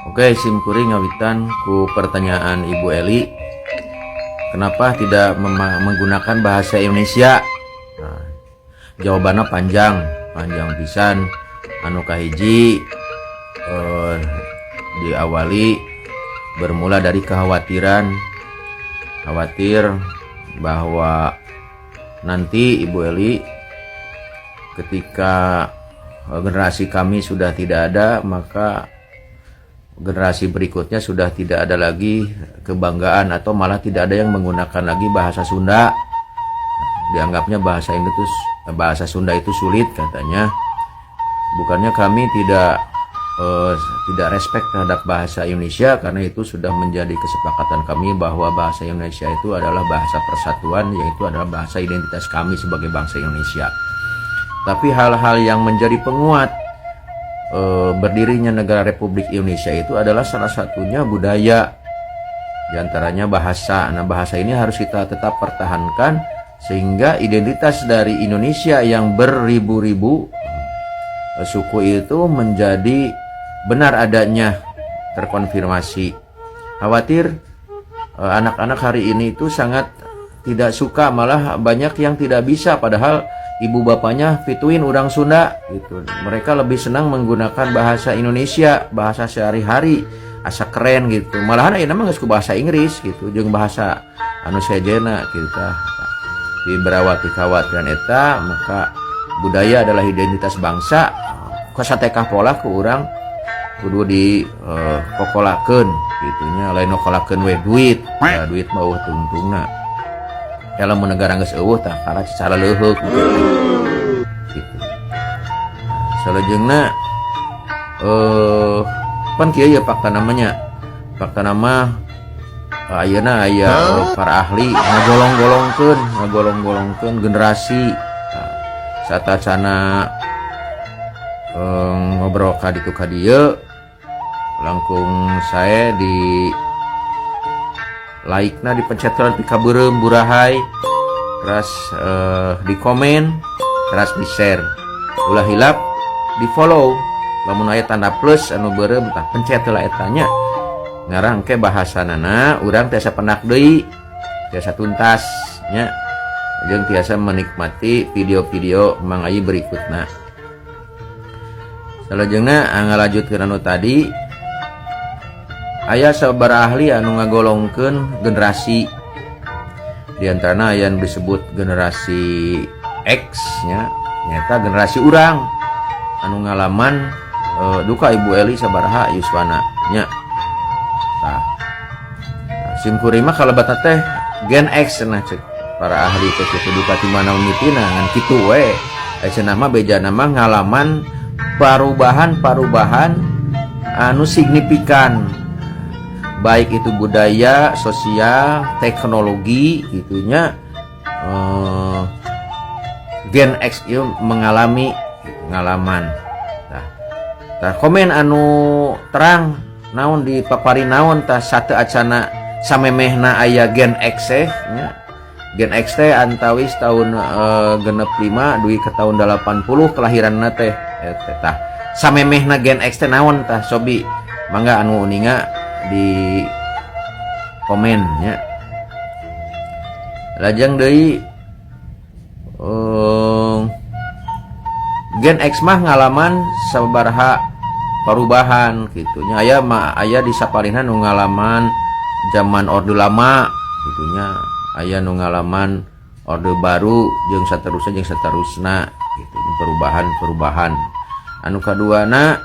Oke, sim kuring ngawitan ku pertanyaan Ibu Eli. Kenapa tidak menggunakan bahasa Indonesia? Nah, jawabannya panjang, panjang pisan. Anu kahiji diawali bermula dari kekhawatiran, khawatir bahwa nanti Ibu Eli, ketika generasi kami sudah tidak ada, maka generasi berikutnya sudah tidak ada lagi kebanggaan atau malah tidak ada yang menggunakan lagi bahasa Sunda. Dianggapnya bahasa ini tuh, bahasa Sunda itu sulit katanya. Bukannya kami tidak respect terhadap bahasa Indonesia, karena itu sudah menjadi kesepakatan kami bahwa bahasa Indonesia itu adalah bahasa persatuan, yaitu adalah bahasa identitas kami sebagai bangsa Indonesia. Tapi hal-hal yang menjadi penguat berdirinya negara Republik Indonesia itu adalah salah satunya budaya, diantaranya bahasa. Nah, bahasa ini harus kita tetap pertahankan sehingga identitas dari Indonesia yang beribu-ribu suku itu menjadi benar adanya, terkonfirmasi. Khawatir anak-anak hari ini itu sangat tidak suka, malah banyak yang tidak bisa, padahal ibu bapaknya pituin orang Sunda gitu. Mereka lebih senang menggunakan bahasa Indonesia, bahasa sehari-hari, asa keren gitu. Malahan ayeuna mah geus ku bahasa Inggris gitu, jeung bahasa anu sejenna gitu tah. Di berawal kekhawatiran eta, maka budaya adalah identitas bangsa. Kasatekah pola ku urang kudu di kokolakeun gitu nya, lain nokolakeun we duit ya, duit mah euweuh tungtungna ya, lamun negara geus euweuh tah karena secara leuheuk gitu, gitu. Salajengna pan kieu ya fakta namanya, fakta nama ayeuna aya para ahli ngagolong-golongkeun generasi. Nah, satacana ngobrol ka ditu ka dieu, langkung saya di like na dipencet di kabeureum burahay, terus di komen, terus di share, ulah hilap di follow. Lamun aya tanda plus anu beureum tah, pencet heula eta nya, ngarang ke bahasanana urang tiasa pendak deui, tiasa tuntas nya, jeung tiasa menikmati video-video Mang Ayi berikutna. Salajengna ngalajutkeun anu tadi, aya sabaraha ahli anu ngagolongkeun generasi, diantarana aya yang disebut generasi X nya, nyata generasi urang anu ngalaman duka Ibu Eli sabaraha yuswana nya. Tah, nah, sim kuring mah kalebetna teh Gen X. Nah, cek para ahli teh kitu, duka ti mana mimitina ngan kitu we. Cenah mah bejana mah ngalaman perubahan-perubahan anu signifikan, baik itu budaya, sosial, teknologi gitunya. Gen X itu mengalami pengalaman. Nah, tah komen anu terang naon di papari naon tah satu acana samemehna aya Gen X eh nya. Gen X teh antawis tahun 65 dugi ke tahun 80 kelahiranna teh eta. Tah, samemehna Gen X teh naon tah? Cobi mangga anu uninga di komen nya. Lajeng deui Gen X mah ngalaman sabaraha perubahan gitu nya. Aya mah aya di sapalihna nu ngalaman zaman Orde Lama gitu nya, aya nu ngalaman Orde Baru, jeung saterusna jeung saterusna gitu, perubahan-perubahan. Anu kaduana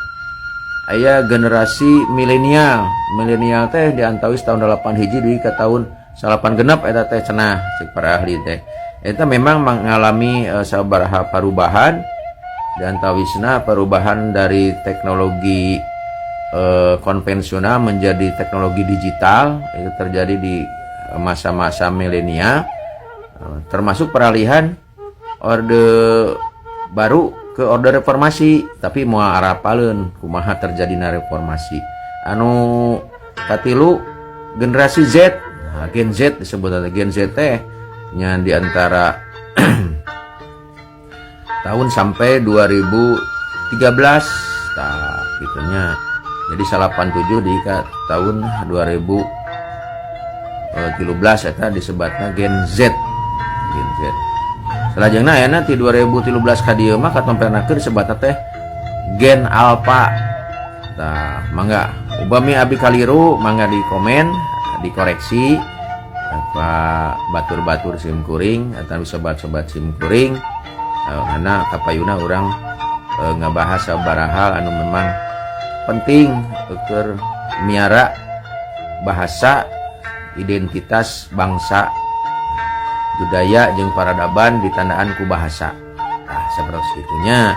aya generasi milenial. Milenial teh diantawis tahun 8 hiji dugi ka tahun 96 eta teh cenah cek para ahli teh. Eta memang mengalami sabaraha perubahan, dan tawisna perubahan dari teknologi konvensional menjadi teknologi digital itu terjadi di masa-masa milenial, termasuk peralihan Orde Baru ke Orde Reformasi, tapi mau arapaleun kumaha terjadina reformasi. Anu katilu generasi Z. Nah, Gen Z disebut Gen Z teh nya di antara tahun sampai 2013 tah gitunya. Jadi 87 di ka tahun 2013 eta disebatna Gen Z, Gen Z. Salajengna ayeuna ti 2013 ka dieu mah katompernakeun disebatna teh Gen Alpha. Tah, mangga upami abi kaliru, mangga di komen, dikoreksi apa batur-batur sim kuring atau sobat-sobat sim kuring, karena kapayuna urang ngabahas sabaraha hal anu memang penting keur miara bahasa, identitas bangsa, budaya jeung peradaban ditandaan ku bahasa. Nah, seperti itunya.